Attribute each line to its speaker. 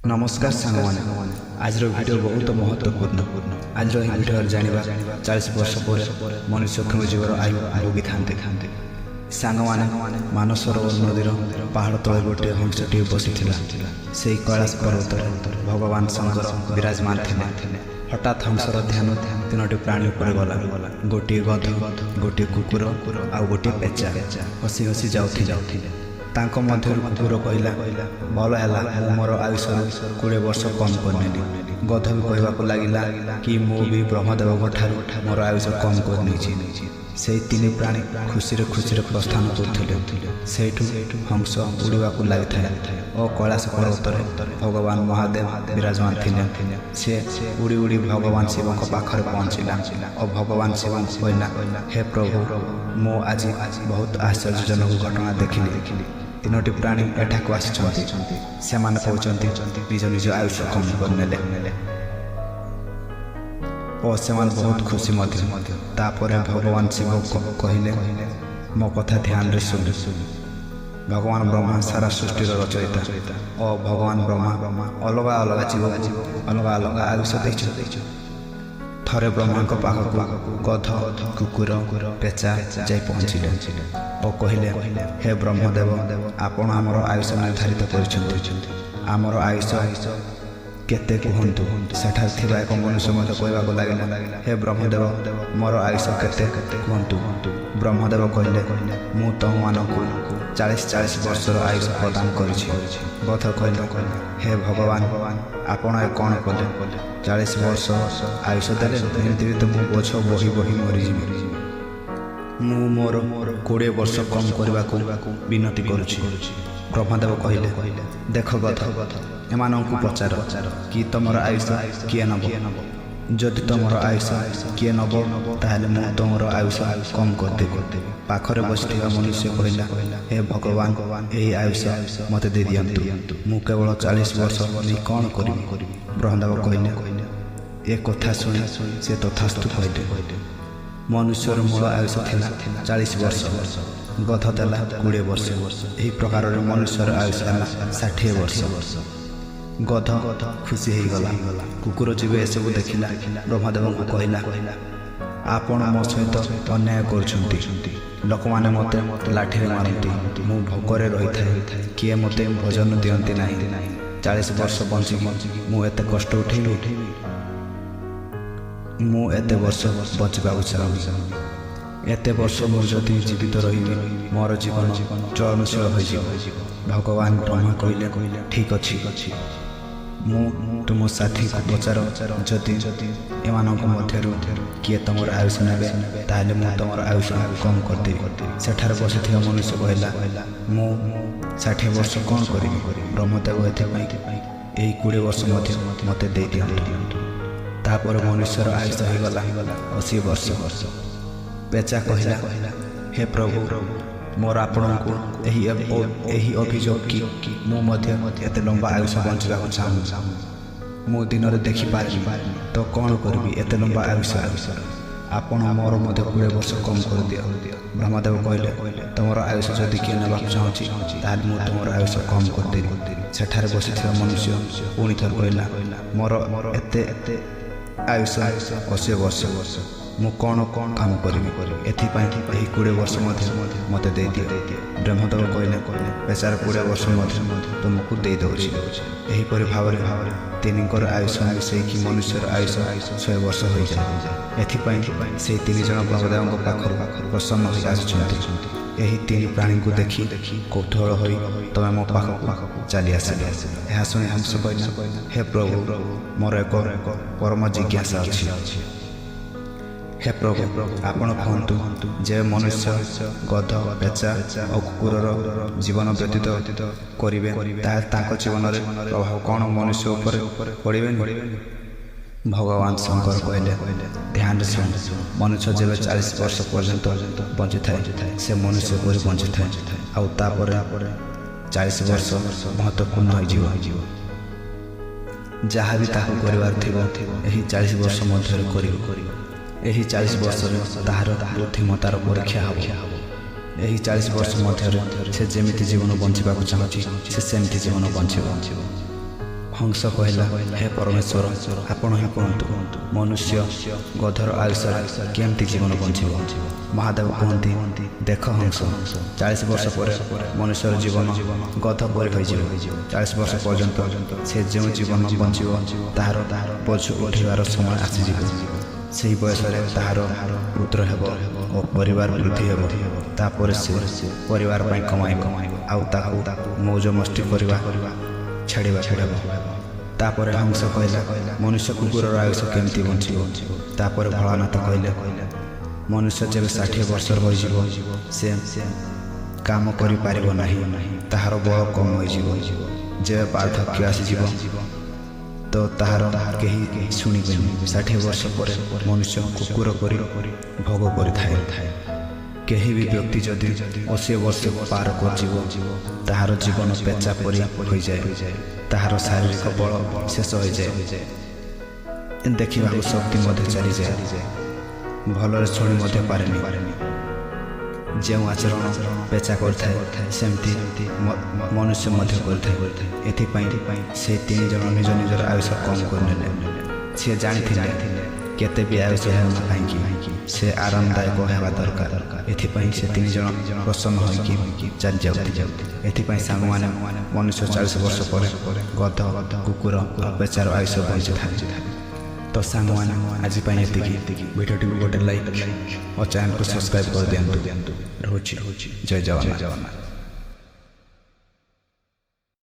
Speaker 1: ନମସ୍କାର ସାଙ୍ଗମାନେ, ଆଜିର ଭିଡ଼ିଓ ବହୁତ ମହତ୍ତ୍ୱପୂର୍ଣ୍ଣ। ଆଜିର ଏହି ଭିଡ଼ିଓରେ ଜାଣିବା, 40 ବର୍ଷ ପରେ ମନୁଷ୍ୟ କେଉଁ ଜୀବର ଆୟୁ ଭୋଗିଥାନ୍ତି। ସାଙ୍ଗମାନେ, ମାନସରୋବର ନଦୀର ପାହାଡ଼ ତଳେ ଗୋଟିଏ ହଂସଟିଏ ବସିଥିଲା। ସେହି କୈଳାସ ପର୍ବତରେ ଭଗବାନ ଶଙ୍କର ବିରାଜମାନ ଥିଲେ। ହଠାତ୍ ହଂସର ଧ୍ୟାନ ତିନୋଟି ପ୍ରାଣୀ ଉପରେ ଗଲା। ଗୋଟିଏ ଗଧ, ଗୋଟିଏ କୁକୁର ଆଉ ଗୋଟିଏ ପେଚା ହସି ହସି ଯାଉଥିଲେ। ତାଙ୍କ ମଧ୍ୟରୁ କୁକୁର କହିଲା, "ଭଲ ହେଲା, ମୁଁ ମୋର ଆୟୁଷରୁ 20 ବର୍ଷ କମ୍ କରିନେଲି।" ଗଧ ବି କହିବାକୁ ଲାଗିଲା କି ମୁଁ ବି ବ୍ରହ୍ମଦେବଙ୍କ ଠାରୁ ମୋର ଆୟୁଷ କମ୍ କରିନେଇଛି। ସେଇ ତିନି ପ୍ରାଣୀ ଖୁସିରେ ଖୁସିରେ ପ୍ରସ୍ଥାନ କରୁଥିଲେ। ସେଇଠୁ ହଂସ ଉଡ଼ିବାକୁ ଲାଗିଥାଏ ଓ କୈଳାସ ପର୍ବତରେ ଭଗବାନ ମହାଦେବ ବିରାଜମାନ ଥିଲେ। ସେ ଉଡ଼ି ଉଡ଼ି ଭଗବାନ ଶିବଙ୍କ ପାଖରେ ପହଞ୍ଚିଲା ଓ ଭଗବାନ ଶିବଙ୍କୁ କହିଲା, "ହେ ପ୍ରଭୁ, ମୁଁ ଆଜି ବହୁତ ଆଶ୍ଚର୍ଯ୍ୟଜନକ ଘଟଣା ଦେଖିଲି। ତିନୋଟି ପ୍ରାଣୀ ଏଠାକୁ ଆସିଛନ୍ତି। ସେମାନେ କହୁଛନ୍ତି ନିଜ ନିଜ ଆୟୁଷ କମ୍ କରିନେଲେ ଓ ସେମାନେ ବହୁତ ଖୁସି ମଧ୍ୟ।" ତାପରେ ଭଗବାନ ଶିବ କହିଲେ, "ମୋ କଥା ଧ୍ୟାନରେ ଶୁଣ। ଭଗବାନ ବ୍ରହ୍ମା ସାରା ସୃଷ୍ଟିର ରଚୟିତା ଓ ଭଗବାନ ବ୍ରହ୍ମା ଅଲଗା ଅଲଗା ଜୀବକୁ ଅଲଗା ଅଲଗା ଆୟୁଷ ଦେଇଛନ୍ତି। ଥରେ ବ୍ରହ୍ମାଙ୍କ ପାଖକୁ ଗଧ, କୁକୁର, ପେଚା ଯାଇ ପହଞ୍ଚିଲେ ଓ କହିଲେ, 'ହେ ବ୍ରହ୍ମଦେବ, ଆପଣ ଆମର ଆୟୁଷ ନିର୍ଦ୍ଧାରିତ କରିଛନ୍ତି। ଆମର ଆୟୁଷ କେତେ କୁହନ୍ତୁ?' ସେଠାରେ ଥିବା ଏକ ମନୁଷ୍ୟ ମଧ୍ୟ କହିବାକୁ ଲାଗିଲା, 'ହେ ବ୍ରହ୍ମଦେବ, ମୋର ଆୟୁଷ କେତେ କୁହନ୍ତୁ?' ବ୍ରହ୍ମଦେବ କହିଲେ, 'ମୁଁ ତୁମମାନଙ୍କୁ 40 40 ବର୍ଷର ଆୟୁଷ ପ୍ରଦାନ କରିଛି।' ଗଧ କହିଲା, 'ହେ ଭଗବାନ, ଆପଣ ଏ କ'ଣ କଲେ? 40 ବର୍ଷ ଆୟୁଷ ଦେଲେ, ଏମିତିରେ ତ ମୁଁ ବୋଝ ବୋହି ବୋହି ମରିଯିବି। ମୁଁ ମୋର 20 ବର୍ଷ କମ୍ କରିବାକୁ ବିନତି କରୁଛି।' ବ୍ରହ୍ମଦେବ କହିଲେ, 'ଦେଖ ଗଧ, ଏମାନଙ୍କୁ ପଚାର କି ତମର ଆୟୁଷ କିଏ ନେବ? ଯଦି ତମର ଆୟୁଷ କିଏ ନେବ, ତାହେଲେ ମୁଁ ତମର ଆୟୁଷ କମ୍ କରିଦେବି।' ପାଖରେ ବସିଥିବା ମନୁଷ୍ୟ କହିଲା, 'ହେ ଭଗବାନ, ଏହି ଆୟୁଷ ମୋତେ ଦେଇଦିଅନ୍ତୁ। ମୁଁ କେବଳ 40 ବର୍ଷ ନେଇ କ'ଣ କରିବି?' ବ୍ରହ୍ମଦେବ କହିଲେ, ଏ କଥା ଶୁଣି ସେ ତଥାସ୍ତୁ କହିଲେ। ମନୁଷ୍ୟର ମୂଳ ଆୟୁଷ ଥିଲା 40 ବର୍ଷ। ଗଧ ଦେଲା 20 ବର୍ଷ। ଏହି ପ୍ରକାରରେ ମନୁଷ୍ୟର ଆୟୁଷ ହେଲା 60 ବର୍ଷ। ଗଧ ଖୁସି ହେଇଗଲା। କୁକୁର ଯେବେ ଏସବୁ ଦେଖିଲା, ବ୍ରହ୍ମଦେବଙ୍କୁ କହିଲା, 'ଆପଣ ମୋ ସହିତ ଅନ୍ୟାୟ କରୁଛନ୍ତି। ଲୋକମାନେ ମୋତେ ଲାଠିରେ ମାରନ୍ତି। ମୁଁ ଭୋକରେ ରହିଥାଏ। କିଏ ମୋତେ ଭୋଜନ ଦିଅନ୍ତି ନାହିଁ। 40 ବର୍ଷ ବଞ୍ଚିକି ମୁଁ ଏତେ କଷ୍ଟ ଉଠେଇବି? ମୁଁ ଏତେ ବର୍ଷ ବଞ୍ଚିବାକୁ ଚାହୁଁନି। ଏତେ ବର୍ଷ ମୁଁ ଯଦି ଜୀବିତ ରହିବି, ମୋର ଜୀବନ ଚଳନଶୀଳ ହୋଇଯିବ।' ଭଗବାନ ବ୍ରହ୍ମା କହିଲେ, 'ଠିକ୍ ଅଛି, ମୁଁ ତୁମ ସାଥୀଙ୍କୁ ପଚାର। ଯଦି ଏମାନଙ୍କ ମଧ୍ୟରୁ କିଏ ତୁମର ଆୟୁଷ ନେବେ, ତାହେଲେ ମୁଁ ତୁମର ଆୟୁଷ କମ୍ କରିଦେବି।' ସେଠାରେ ବସିଥିବା ମନୁଷ୍ୟ କହିଲା, 'ମୁଁ 60 ବର୍ଷ କ'ଣ କରିବି? ବ୍ରହ୍ମଦେବ ଏଥିପାଇଁ ଏହି 20 ବର୍ଷ ମଧ୍ୟ ମୋତେ ଦେଇଦିଅନ୍ତୁ।' ତାପରେ ମନୁଷ୍ୟର ଆୟୁଷ ହୋଇଗଲା 80 ବର୍ଷ। ପେଚା କହିଲା, 'ହେ ପ୍ରଭୁ, ମୋର ଆପଣଙ୍କୁ ଏହି ଅଭିଯୋଗ କି ମୁଁ ମଧ୍ୟ ଏତେ ଲମ୍ବା ଆୟୁଷ ବଞ୍ଚିବାକୁ ଚାହୁଁନି। ମୁଁ ଦିନରେ ଦେଖିପାରେନି, ତ କ'ଣ କରିବି ଏତେ ଲମ୍ବା ଆୟୁଷ? ଆପଣ ମୋର ମଧ୍ୟ 20 ବର୍ଷ କମ୍ କରିଦିଅ।' ବ୍ରହ୍ମଦେବ କହିଲେ, 'ତୁମର ଆୟୁଷ ଯଦି କିଏ ନେବାକୁ ଚାହୁଁଛି, ତାହେଲେ ମୁଁ ତୁମର ଆୟୁଷ କମ୍ କରିଦେବି।' ସେଠାରେ ବସିଥିବା ମନୁଷ୍ୟ ପୁଣି ଥରେ କହିଲା, 'ମୋର ଏତେ ଆୟୁଷ 80 ବର୍ଷ। ମୁଁ କ'ଣ କାମ କରିବି? ଏଥିପାଇଁ ଏହି 20 ବର୍ଷ ମଧ୍ୟ ମୋତେ ଦେଇଦିଅ।' ବ୍ରହ୍ମଦେବ କହିଲେ, 'ପେଚାର 20 ବର୍ଷ ମଧ୍ୟ ତୁମକୁ ଦେଇଦେଉଛି।' ଏହିପରି ଭାବରେ ତିନିଙ୍କର ଆୟୁଷ ମିଶେଇକି ମନୁଷ୍ୟର ଆୟୁଷ 100 ବର୍ଷ ହୋଇଯାଏ। ଏଥିପାଇଁ ସେହି ତିନି ଜଣ ବ୍ରହ୍ମଦେବଙ୍କ ପାଖରୁ ପ୍ରସନ୍ନ ହୋଇ ଆସୁଛନ୍ତି। ଏହି ତିନି ପ୍ରାଣୀଙ୍କୁ ଦେଖି କୌତୂହଳ ହୋଇ ତମେ ମୋ ପାଖକୁ ଚାଲି ଆସିଲ।" ଏହା ଶୁଣି ହଂସ କହିଲା, "ହେ ପ୍ରଭୁ, ମୋର ଏକ ପରମ ଜିଜ୍ଞାସା ଅଛି। ହେ ପ୍ରଭୁ, ଆପଣ କୁହନ୍ତୁ ଯେ ମନୁଷ୍ୟ, ଗଧ, ପେଚା ଓ କୁକୁରର ଜୀବନ ବ୍ୟତୀତ କରିବେ, ତାହେଲେ ତାଙ୍କ ଜୀବନରେ ପ୍ରଭାବ କ'ଣ ମନୁଷ୍ୟ ଉପରେ ପଡ଼ିବେନି?" ଭଗବାନ ଶଙ୍କର କହିଲେ, "ଧ୍ୟାନରେ ଶୁଣ। ମନୁଷ୍ୟ ଯେବେ 40 ବର୍ଷ ପର୍ଯ୍ୟନ୍ତ ବଞ୍ଚିଥାଏ, ସେ ମନୁଷ୍ୟ ପରି ବଞ୍ଚିଥାଏ। ଆଉ ତାପରେ 40 ବର୍ଷ ମହତ୍ତ୍ୱପୂର୍ଣ୍ଣ ହୋଇଯିବ। ଯାହା ବି ତାକୁ କରିବାର ଥିବ, ଏହି 40 ବର୍ଷ ମଧ୍ୟରେ କରିବ। ଏହି 40 ବର୍ଷରେ ତାହାର ବୁଦ୍ଧିମତାର ପରୀକ୍ଷା ହେବ। ଏହି 40 ବର୍ଷ ମଧ୍ୟରେ ସେ ଯେମିତି ଜୀବନ ବଞ୍ଚିବାକୁ ଚାହୁଁଛି, ସେ ସେମିତି ଜୀବନ ବଞ୍ଚିବ। ହଂସ କହିଲା, ହେ ପରମେଶ୍ୱର, ଆପଣ ହିଁ କୁହନ୍ତୁ, ମନୁଷ୍ୟ ଗଧର ଆୟୁଷରେ କେମିତି ଜୀବନ ବଞ୍ଚିବ? ମହାଦେବ କୁହନ୍ତି, ଦେଖ ହଂସ, 40 ବର୍ଷ ପରେ ମନୁଷ୍ୟର ଜୀବନ ଗଧ ପରି ହୋଇଯିବ। 40 ବର୍ଷ ପର୍ଯ୍ୟନ୍ତ ସେ ଯେଉଁ ଜୀବନ ବଞ୍ଚିବ, ତାହାର ବୋଝ ଉଠିବାର ସମୟ ଆସିଯିବ। ସେହି ବୟସରେ ତାହାର ପୁତ୍ର ହେବ ଓ ପରିବାର ବୃଦ୍ଧି ହେବ। ତାପରେ ସେ ପରିବାର ପାଇଁ କମାଇବ ଆଉ ତାକୁ ମୌଜ ମସ୍ତି କରିବା ଛାଡ଼ିବାକୁ ହେବ। ତାପରେ ହଂସ କହିଲା, ମନୁଷ୍ୟ କୁକୁରର ଆୟୁଷ କେମିତି ବଞ୍ଚିବ? ତାପରେ ଭୋଳାନାଥ କହିଲେ, ମନୁଷ୍ୟ ଯେବେ 60 ବର୍ଷର ହୋଇଯିବ, ସେ କାମ କରିପାରିବ ନାହିଁ। ତାହାର ବଳ କମ୍ ହୋଇଯିବ। ଯେବେ ବାର୍ଦ୍ଧକ୍ୟ ଆସିଯିବ ତ ତାହାର କେହି ଶୁଣିବେନି। 60 ବର୍ଷ ପରେ ମନୁଷ୍ୟ କୁକୁର ପରି ଭୋଗ କରିଥାଏ। କେହି ବି ବ୍ୟକ୍ତି ଯଦି 80 ବର୍ଷ ପାର କରିଯିବ, ତାହାର ଜୀବନ ପେଚା ପରି ହୋଇଯାଏ। ତାହାର ଶାରୀରିକ ବଳ ଶେଷ ହୋଇଯାଏ, ଦେଖିବାକୁ ଶକ୍ତି ମଧ୍ୟ ଚାଲିଯାଏ, ଭଲରେ ଶୁଣି ମଧ୍ୟ ପାରେନି। ଯେଉଁ ଆଚରଣ ପେଚା କରିଥାଏ, ସେମିତି ମନୁଷ୍ୟ ମଧ୍ୟ କରିଥାଏ। ଏଥିପାଇଁ ସେ ତିନି ଜଣ ନିଜ ନିଜର ଆୟୁଷ କମ୍ କରିନେଲେ। ସେ ଜାଣିଥିଲେ, କେତେ ବି ଆୟୁଷ ହେଉନା କାହିଁକି, ସେ ଆରାମଦାୟକ ହେବା ଦରକାର। ଏଥିପାଇଁ ସେ ତିନି ଜଣ ପ୍ରସନ୍ନ ହୋଇକି ଚାଲି ଯାଉଥିଲେ। ଏଥିପାଇଁ ସାଙ୍ଗମାନେ, ମନୁଷ୍ୟ 40 ବର୍ଷ ପରେ ଗଧ, କୁକୁର ଆଉ ପେଚାର ଆୟୁଷ ବଞ୍ଚିଥାଏ। ତ ସାଙ୍ଗମାନେ, ଆଜି ପାଇଁ ଏତିକି। ଭିଡ଼ିଓଟିକୁ ଗୋଟେ ଲାଇକ୍ ଓ ଚ୍ୟାନେଲକୁ ସବସ୍କ୍ରାଇବ୍ କରିଦିଅନ୍ତୁ। ରହୁଛି, ଜୟ ଜଗନ୍ନାଥ।